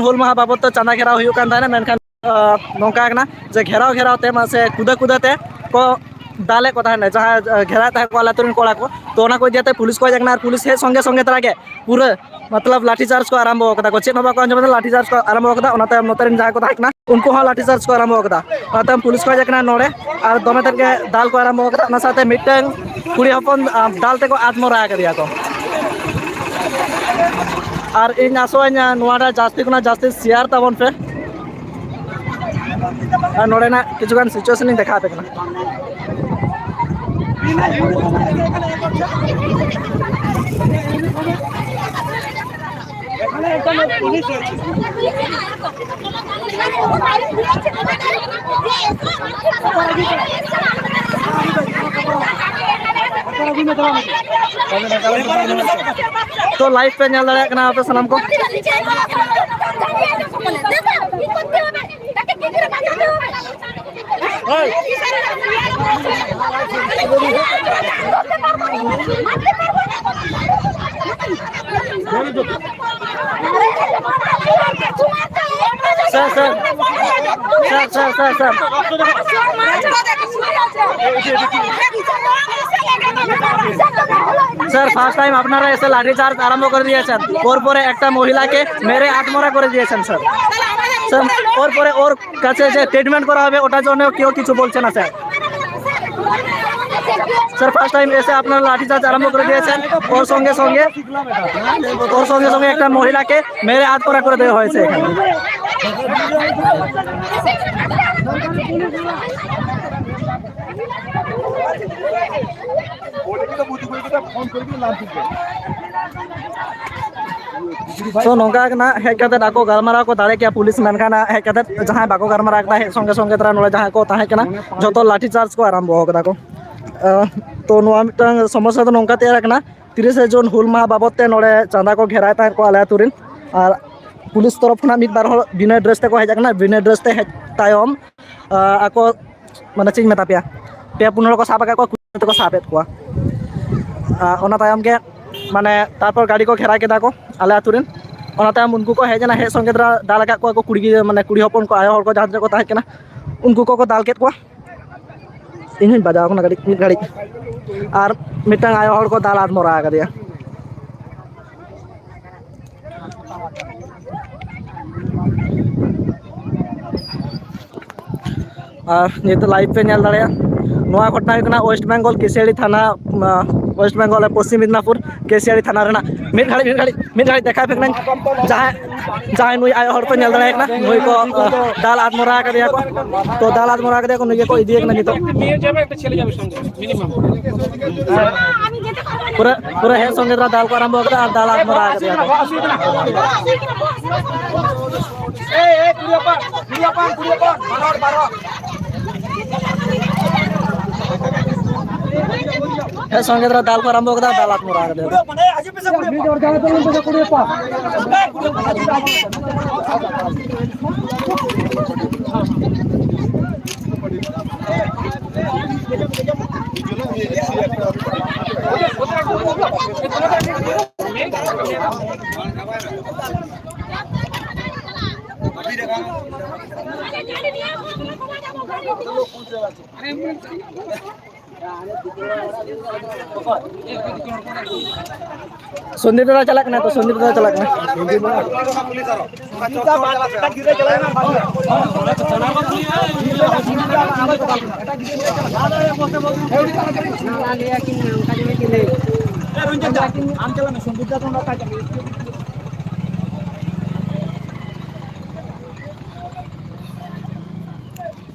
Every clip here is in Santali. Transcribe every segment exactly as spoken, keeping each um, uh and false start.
ᱦᱩᱞ ᱢᱟᱦᱟ ᱵᱟᱵᱚᱫ ᱛᱮ ᱪᱟᱸᱫᱟ ᱜᱷᱮᱨᱟᱣ ᱦᱩᱭᱩᱜ ᱠᱟᱱ ᱛᱟᱦᱮᱱᱟ, ᱢᱮᱱᱠᱷᱟᱱ ᱱᱚᱝᱠᱟ ᱠᱟᱱᱟ ᱡᱮ ᱜᱷᱮᱨᱟᱣ ᱜᱷᱮᱨᱟᱣ ᱛᱮ ᱢᱟᱥᱮ ᱠᱩᱫᱟᱹ ᱠᱩᱫᱟᱹ ᱛᱮ ᱠᱚ ᱫᱟᱞᱮᱫ ᱠᱚ ᱛᱟᱦᱮᱱᱟ, ᱡᱟᱦᱟᱸ ᱜᱷᱮᱨᱟᱣ ᱛᱟᱦᱮᱸ ᱠᱚ ᱟᱞᱮ ᱟᱹᱛᱩ ᱨᱮᱱ ᱠᱚᱲᱟ ᱠᱚ᱾ ᱛᱚ ᱚᱱᱟ ᱠᱚ ᱤᱫᱤᱭᱟᱛᱮ ᱯᱩᱞᱤᱥ ᱠᱚ ᱦᱮᱡ ᱟᱠᱟᱱᱟ, ᱟᱨ ᱯᱩᱞᱤᱥ ᱦᱮᱡ ᱥᱚᱸᱜᱮ ᱥᱚᱸᱜᱮ ᱛᱟᱨᱟ ᱜᱮ ᱯᱩᱨᱟᱹ ᱢᱚᱛᱞᱚᱵ ᱞᱟᱴᱷᱤ ᱪᱟᱨᱡᱽ ᱠᱚ ᱟᱨᱟᱢᱵᱚ ᱟᱠᱟᱫᱟ ᱠᱚ, ᱪᱮᱫ ᱦᱚᱸ ᱵᱟᱠᱚ ᱟᱸᱡᱚᱢ ᱮᱫᱟ, ᱞᱟᱴᱷᱤ ᱪᱟᱨᱡᱽ ᱠᱚ ᱟᱨᱟᱢᱵᱚ ᱟᱠᱟᱫᱟ᱾ ᱚᱱᱟᱛᱮ ᱱᱚᱛᱮ ᱨᱮᱱ ᱡᱟᱦᱟᱸᱭ ᱠᱚ ᱛᱟᱦᱮᱸ ᱠᱟᱱᱟ ᱩᱱᱠᱩ ᱦᱚᱸ ᱞᱟᱴᱷᱤ ᱪᱟᱨᱡᱽ ᱠᱚ ᱟᱨᱟᱢᱵᱚ ᱟᱠᱟᱫᱟ᱾ ᱚᱱᱟᱛᱮ ᱯᱩᱞᱤᱥ ᱠᱚ ᱦᱮᱡ ᱟᱠᱟᱱᱟ ᱱᱚᱰᱮ ᱟᱨ ᱫᱚᱢᱮ ᱛᱮᱫ ᱜᱮ ᱫᱟᱞ ᱠᱚ ᱟᱨᱟᱢᱵᱚ ᱟᱠᱟᱫᱟ᱾ ᱚᱱᱟ ᱥᱟᱶᱛᱮ ᱢᱤᱫᱴᱟᱝ ᱠᱩᱲᱤ ᱦᱚᱯᱚᱱ ᱫᱟᱞ ᱛᱮᱠᱚ ᱟᱫᱢᱚᱨᱟ ᱟᱠᱟᱫᱮᱭᱟ ᱠᱚ᱾ ᱟᱨ ᱤᱧ ᱟᱥᱚᱜ ᱟᱹᱧ ᱱᱚᱣᱟ ᱨᱮ ᱡᱟᱹᱥᱛᱤ ᱠᱷᱚᱱᱟᱜ ᱡᱟᱹᱥᱛᱤ ᱥᱮᱭᱟᱨ ᱛᱟᱵᱚᱱ ᱯᱮ᱾ ᱟᱨ ᱱᱚᱰᱮᱱᱟᱜ ᱠᱤᱪᱷᱩᱜᱟᱱ ᱥᱤᱪᱩᱭᱮᱥᱚᱱ ᱤᱧ ᱫᱮᱠᱷᱟᱣ ᱟᱯᱮ ᱠᱟᱱᱟ᱾ ᱛᱚ ᱞᱟᱭᱤᱵᱷ ᱯᱮ ᱧᱮᱞ ᱫᱟᱲᱮᱭᱟᱜ ᱠᱟᱱᱟ ᱟᱯᱮ ᱥᱟᱱᱟᱢ ᱠᱚ᱾ Sir, sir. Sir, sir, sir, sir. Sir, first time আপনারা এসে লাঠি চার্জ আরম্ভ করে দিয়েছেন, ওর পরে একটা মহিলাকে মেরে আত্মহত্যা করে দিয়েছেন স্যার। স্যার, ওর পরে ওর কাছে যে ট্রিটমেন্ট করা হবে, ওটার জন্য কেউ কিছু বলছে না স্যার। স্যার, ফার্স্ট টাইম এসে আপনারা লাঠি চার্জ আরম্ভ করে দিয়েছেন, ওর সঙ্গে সঙ্গে ওর সঙ্গে সঙ্গে একটা মহিলাকে মেরে আত্মহত্যা করে দেওয়া হয়েছে এখানে। ᱛᱚ ᱱᱚᱝᱠᱟ ᱜᱮ ᱱᱟᱜ ᱦᱮᱡ ᱠᱟᱛᱮ ᱟᱠᱚ ᱜᱟᱞᱢᱟᱨᱟᱣ ᱠᱚ ᱫᱟᱲᱮ ᱠᱮᱭᱟ ᱯᱩᱞᱤᱥ, ᱢᱮᱱᱠᱷᱟᱱ ᱦᱮᱡ ᱠᱟᱛᱮ ᱡᱟᱦᱟᱸᱭ ᱵᱟᱠᱚ ᱜᱟᱞᱢᱟᱨᱟᱣ ᱠᱮᱫᱟ, ᱦᱮᱡ ᱥᱚᱸᱜᱮ ᱥᱚᱸᱜᱮ ᱛᱟᱨᱟ ᱱᱚᱰᱮ ᱡᱟᱦᱟᱸᱭ ᱠᱚ ᱛᱟᱦᱮᱸ ᱠᱟᱱᱟ ᱡᱚᱛᱚ ᱞᱟᱴᱷᱤ ᱪᱟᱨᱡᱽ ᱠᱚ ᱟᱨᱟᱢᱵᱚ ᱟᱠᱟᱫᱟ ᱠᱚ᱾ ᱟᱸ, ᱛᱚ ᱱᱚᱣᱟ ᱢᱤᱫᱴᱟᱝ ᱥᱚᱢᱚᱥᱥᱟ ᱫᱚ ᱱᱚᱝᱠᱟ ᱛᱮᱭᱟᱨ ᱟᱠᱟᱱᱟ, ᱛᱤᱨᱤᱥᱮ ᱡᱩᱱ ᱦᱩᱞ ᱢᱟᱦᱟ ᱵᱟᱵᱚᱫ ᱛᱮ ᱱᱚᱰᱮ ᱪᱟᱸᱫᱟ ᱠᱚ ᱜᱷᱮᱨᱟᱭ ᱛᱟᱦᱮᱸᱫ ᱠᱚ ᱟᱞᱮ ᱟᱹᱛᱩ ᱨᱮᱱ, ᱟᱨ ᱯᱩᱞᱤᱥ ᱛᱚᱨᱚᱯ ᱠᱷᱚᱱᱟᱜ ᱢᱤᱫ ᱵᱟᱨ ᱦᱚᱲ ᱵᱤᱱᱟᱹ ᱰᱨᱮᱥ ᱛᱮᱠᱚ ᱦᱮᱡ ᱟᱠᱟᱱᱟ᱾ ᱵᱤᱱᱟᱹ ᱰᱨᱮᱥ ᱛᱮ ᱦᱮᱡ ᱛᱟᱭᱚᱢ, ᱟᱸ, ᱟᱠᱚ ᱢᱟᱱᱮ ᱪᱮᱫ ᱤᱧ ᱢᱮᱛᱟ ᱯᱮᱭᱟ, ᱯᱮ ᱯᱩᱱ ᱦᱚᱲ ᱠᱚ ᱥᱟᱵ ᱟᱠᱟᱫ ᱠᱚᱣᱟ, ᱠᱩᱲᱤ ᱛᱮᱠᱚ ᱥᱟᱵ ᱮᱫ ᱠᱚᱣᱟ᱾ ᱟᱨ ᱚᱱᱟ ᱛᱟᱭᱚᱢ ᱜᱮ ᱢᱟᱱᱮ ᱛᱟᱨᱯᱚᱨ ᱜᱟᱹᱰᱤ ᱠᱚ ᱜᱷᱮᱨᱟ ᱠᱮᱫᱟ ᱠᱚ ᱟᱞᱮ ᱟᱹᱛᱩ ᱨᱮᱱ, ᱚᱱᱟ ᱛᱟᱭᱚᱢ ᱩᱱᱠᱩ ᱠᱚ ᱦᱮᱡ ᱮᱱᱟ, ᱦᱮᱡ ᱥᱚᱸᱜᱮ ᱫᱷᱟᱨᱟ ᱫᱟᱞ ᱟᱠᱟᱫ ᱠᱚᱣᱟ ᱠᱚ ᱠᱩᱲᱤ ᱜᱤᱫᱽᱨᱟᱹ, ᱢᱟᱱᱮ ᱠᱩᱲᱤ ᱦᱚᱯᱚᱱ ᱠᱚ, ᱟᱭᱳ ᱦᱚᱲ ᱠᱚ ᱡᱟᱦᱟᱸ ᱛᱤᱱᱟᱹᱜ ᱠᱚ ᱛᱟᱦᱮᱸ ᱠᱟᱱᱟ, ᱩᱱᱠᱩ ᱠᱚᱠᱚ ᱫᱟᱞ ᱠᱮᱫ ᱠᱚᱣᱟ᱾ ᱤᱧ ᱦᱚᱸᱧ ᱵᱟᱡᱟᱣ ᱠᱟᱱᱟ ᱠᱟᱹᱴᱤᱡ ᱢᱤᱫ ᱜᱷᱟᱹᱲᱤᱡ, ᱟᱨ ᱢᱤᱫᱴᱟᱝ ᱟᱭᱳ ᱦᱚᱲ ᱠᱚ ᱫᱟᱞ ᱟᱫᱢᱚᱨᱟ ᱟᱠᱟᱫᱮᱭᱟ᱾ ᱟᱨ ᱱᱤᱛᱚᱜ live ᱯᱮ ᱧᱮᱞ ᱫᱟᱲᱮᱭᱟᱜᱼᱟ, ᱱᱚᱣᱟ ᱜᱷᱚᱴᱚᱱᱟ ᱦᱩᱭᱩᱜ ᱠᱟᱱᱟ ᱳᱭᱮᱥᱴ ᱵᱮᱝᱜᱚᱞ ᱠᱮᱥᱤᱭᱟᱲᱤ ᱛᱷᱟᱱᱟ, ᱟᱸ, ᱳᱭᱮᱥᱴ ᱵᱮᱝᱜᱚᱞ ᱨᱮ ᱯᱚᱥᱪᱤᱢ ᱢᱮᱫᱽᱱᱟᱯᱩᱨ ᱠᱮᱥᱤᱭᱟᱲᱤ ᱛᱷᱟᱱᱟ ᱨᱮᱱᱟᱜ᱾ ᱢᱤᱫ ᱜᱷᱟᱹᱲᱤᱡ, ᱢᱤᱫ ᱜᱷᱟᱹᱲᱤᱡ, ᱢᱤᱫ ᱜᱷᱟᱹᱲᱤᱡ ᱫᱮᱠᱷᱟᱣ ᱯᱮ ᱠᱟᱹᱱᱟᱹᱧ᱾ ᱡᱟᱦᱟᱸᱭ, ᱡᱟᱦᱟᱸᱭ ᱱᱩᱭ ᱟᱭᱳ ᱦᱚᱲ ᱯᱮ ᱧᱮᱞ ᱫᱟᱲᱮᱭᱟᱭ ᱠᱟᱱᱟ, ᱱᱩᱭ ᱠᱚ, ᱟᱸ, ᱫᱟᱞ ᱟᱫᱢᱚᱨᱟ ᱟᱠᱟᱫᱮᱭᱟ ᱠᱚ᱾ ᱛᱚ ᱫᱟᱞ ᱟᱫᱢᱚᱨᱟ ᱟᱠᱟᱫᱮᱭᱟ ᱠᱚ, ᱱᱩᱭ ᱜᱮᱠᱚ ᱤᱫᱤᱭᱮ ᱠᱟᱱᱟ ᱱᱤᱛᱚᱜ᱾ ᱯᱩᱨᱟᱹ, ᱯᱩᱨᱟᱹ ᱦᱮᱡ ᱥᱚᱸᱜᱮ ᱫᱷᱟᱨᱟ ᱫᱟᱞ ᱠᱚ ᱟᱨᱟᱢᱵᱚ ᱠᱟᱫᱟ ᱟᱨ ᱫᱟᱞ ᱟᱫᱢᱚᱨᱟ ᱟᱠᱟᱫᱮᱭᱟ ᱠᱚ᱾ ᱦᱮᱡ ᱥᱚᱸᱜᱮ ᱫᱷᱟᱨᱟ ᱫᱟᱞ ᱠᱚ ᱟᱨᱟᱢᱵᱚ ᱠᱟᱫᱟ, ᱫᱟᱞ ᱟᱫᱢᱚᱨᱟ ᱟᱠᱟᱫᱮᱭᱟ ᱠᱚ᱾ ᱥᱚᱱᱫᱤᱯ ᱫᱟᱫᱟ ᱪᱟᱞᱟᱜ ᱠᱟᱱᱟ ᱛᱚ, ᱥᱚᱱᱫᱤᱯ ᱫᱟᱫᱟ ᱪᱟᱞᱟᱜ ᱠᱟᱱᱟ᱾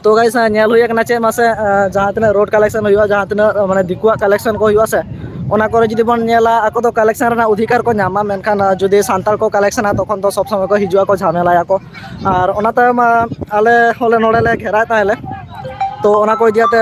ᱛᱚ guys, ᱧᱮᱞ ᱦᱩᱭ ᱟᱠᱟᱱᱟ ᱪᱮᱫ ᱢᱟᱥᱮ, ᱟᱸ, ᱡᱟᱦᱟᱸ ᱛᱤᱱᱟᱹᱜ road collection ᱦᱩᱭᱩᱜᱼᱟ, ᱡᱟᱦᱟᱸ ᱛᱤᱱᱟᱹᱜ, ᱢᱟᱱᱮ, ᱫᱤᱠᱩᱣᱟᱜ collection ᱠᱚ ᱦᱩᱭᱩᱜᱼᱟ ᱥᱮ, ᱚᱱᱟ ᱠᱚᱨᱮ ᱡᱩᱫᱤ ᱵᱚᱱ ᱧᱮᱞᱟ, ᱟᱠᱚ ᱫᱚ collection ᱨᱮᱱᱟᱜ ᱚᱫᱷᱤᱠᱟᱨ ᱠᱚ ᱧᱟᱢᱟ, ᱢᱮᱱᱠᱷᱟᱱ, ᱟᱸ, ᱡᱩᱫᱤ ᱥᱟᱱᱛᱟᱲ ᱠᱚ collectionᱟ, ᱛᱚᱠᱷᱚᱱ ᱫᱚ ᱥᱚᱵᱽ ᱥᱚᱢᱚᱭ ᱠᱚ ᱦᱤᱡᱩᱜᱼᱟ, ᱠᱚ ᱡᱷᱟᱢᱮᱞᱟᱭᱟ ᱠᱚ᱾ ᱟᱨ ᱚᱱᱟ ᱛᱟᱭᱚᱢ, ᱟᱸ, ᱟᱞᱮ ᱦᱚᱸᱞᱮ ᱱᱚᱰᱮ ᱞᱮ ᱜᱷᱮᱨᱟᱭ ᱛᱟᱦᱮᱸ ᱞᱮ, ᱛᱚ ᱚᱱᱟ ᱠᱚ ᱤᱫᱤ ᱠᱟᱛᱮ